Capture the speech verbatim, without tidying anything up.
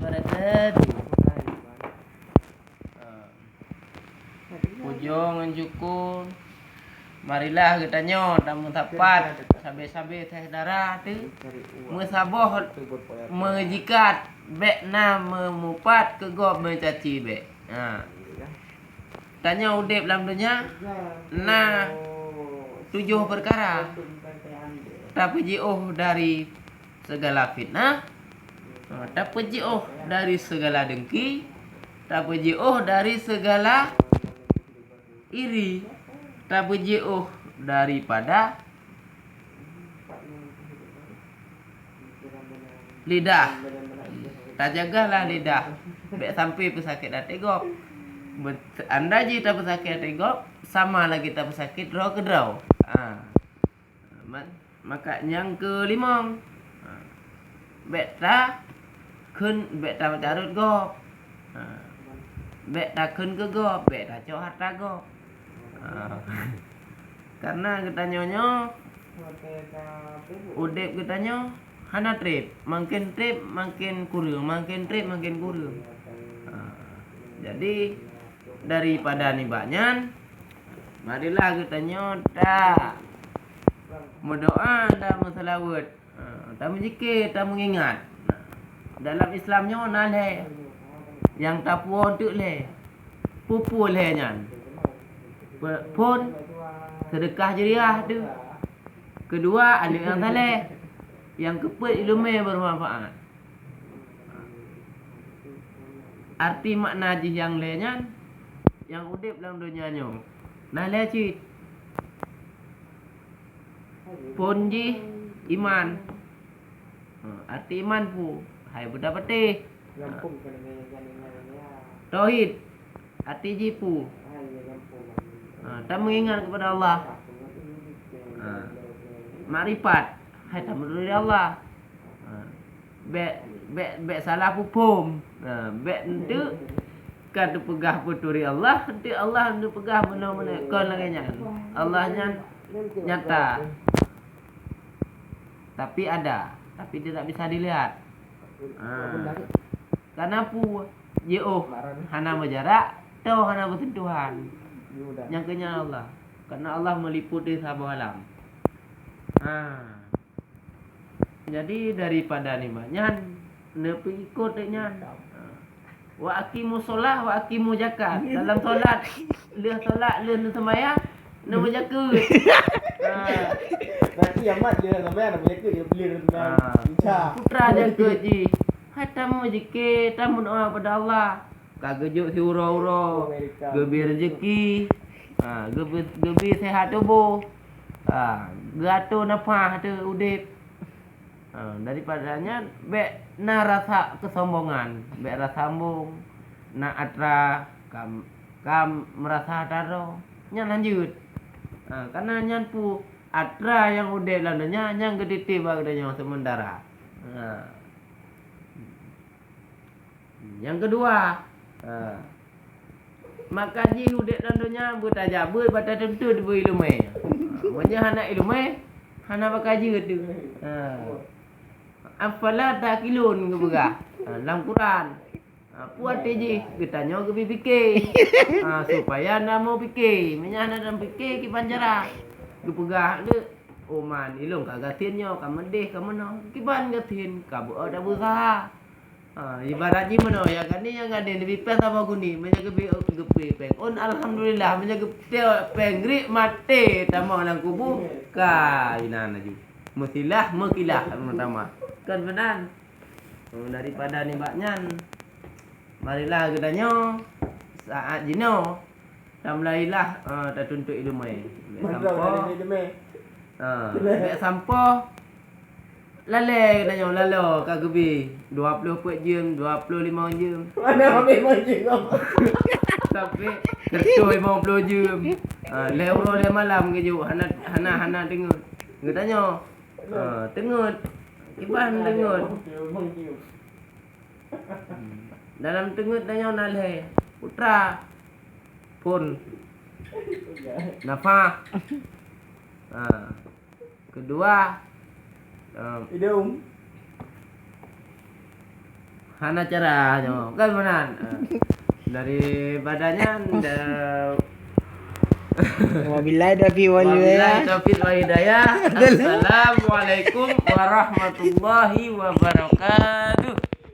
Barakatuh. Pujoe ngon syukur. Marilah geutanyoe tameusapat sabe-sabe syedara teuh meusaboh meujikat, bèk na meumupat keu gob meucaci bèk. Ha. Tanyoe udép lam donya na tujoh peukara. Tapeujiôh dari segala fitnah, ha, tapeujiôh dari segala dengki, tapeujiôh dari segala iri, tapeujiôh daripada lidah. Tajagalah lidah, bèk sampai peusakét até gob. Andai jih tapeusakét até gob, sama lagèe tapeusakét droe keudroe. Ha. Ma-, maka nyang keulimong, ha, bèk takheun, bèk tameucarôt gob. Ha. Bèk takheun keu gob, bèk tacok hareuta gob. Ha. Karena geutanyoe nyoe, udép geutanyoe hana trép, makin trép makin kureueng, makin trép makin kureueng. Ha. Jadi, daripada nibak nyan, marilah geutanyoe ta meudoa dan meuseulaweuet. Ha, tameuzikir, tameungingat. Dalam Islam nyoe na lhèe nyang tapuwoe teuk lhèe. Peue-peue lhèe nyan? Pe-, phôn, seudeukah jariah teuh. Keudua, aneuk nyang saleh. Nyang keupeuet, ileumèe beumanfaat. Arti makna jih nyang lhèe nyan, nyang udép lam donya nyoe na lhèe cit. Phôn jih iman. Ha, arti iman peue? Hai buta patéh. Ha. Tauhid. Arti jih peue? Ha, tameungingat keupada Allah. Ha. Makrifat. Hai tameuturi Allah. Ha. Bèk, bèk, bèk salah peuphôm. Ha, bèk enteuk ka teupeugah peuturi Allah, enteuk Allah neupeugah meunoe-meunoe, kon lagèe nyan. Allah nyan nyata. Tapi ada, tapi tidak bisa dilihat. Ha. Karena peue? Jiôh hana meujarak, toh hana beuseuntuhan. Nyang keu nyan Allah. Karena Allah meuliputi saboh alam. Ha. Jadi, daripada nibak nyan, neupeuikot nyan. Wa aqimus shalah wa atimu zakat. Dalam salat, lheueh salat, lheueh neuseumbahyang, neumeujakeuet. Ha. Berarti amat lheueh seumbahyang neumeujakeuet, ya, beli Ha. Putra jakeuet jih. Hai tameujiké, tameudoa keupada Allah. Ka geujok siuroe-uroe, geubri reuzeki, ha, geubri, geubri seuhat tuboh, ha, geuatô nafah ateueh udép. Ha, daripada nyan, bèk na rasa keusombongan, bèk rasa sombong, na atra, ka, ka meurasa atra droe. Nyan lanjut. Ha, karena nyan peue atra nyang udép lam donya, nyang geutitém bak geutanyoe seumeutara. Ha. Nyang keudua, ha, maka jih udép lam donya beutajak beuet bak tatuntut beu ileumèe. Ha, meunyoe hana ileumèe, hana baka jeuet teuh. Ha. Afala ta'qilun geupeugah, ha, lam Quran. Ha, peue arti jih? Geutanyoe geubri piké. Ha, supaya na meupiké. Meunyoe hana na piké, kiban cara? Geupeugah lé, "Oh man, ilôn ka gasien nyoe, ka meudéh, ka meunoe." Kiban gasien, ka beu-, ka beusaha. Ha, ibarat jih meunoe, ya gani, ya gani, neubi péng saboh guni, meunyoe geubri, geubri péng. Un, alhamdulillah, meunyoe geubri péng, grit maté, tamong lam kubu, ka inan laju. Meusilah, meukilah, meutamah. Kan meunan. Oh, daripada nibak nyan, marilah geutanyoe saát jinoe tameulailah, eh, tatuntut ileumèe. Bèk sampoe, eh, bèk sampoe lalè geutanyoe, laloe ka geubi dua ploh peuet jeuem, dua ploh limong jeuem. Mana habéh limong jeuem? Sampai seratus limong ploh jeuem. Ah, lhèe uroe lhèe malam geujok, hana, hana, hana deungoe. Geutanyoe, ah, teungeut. Kiban teungeut. Hmm. Dalam teungeut tanyoe na lhèe. Putra. Phôn. Nafah. Ha. Keudua, eh, idong. Hana cara nyoe. Kan meunan. Ah. Daripada nyan, da- Wabillahi taufiq wal Wabillahi hidayah. taufiq wal hidayah. Assalamualaikum warahmatullahi wabarakatuh.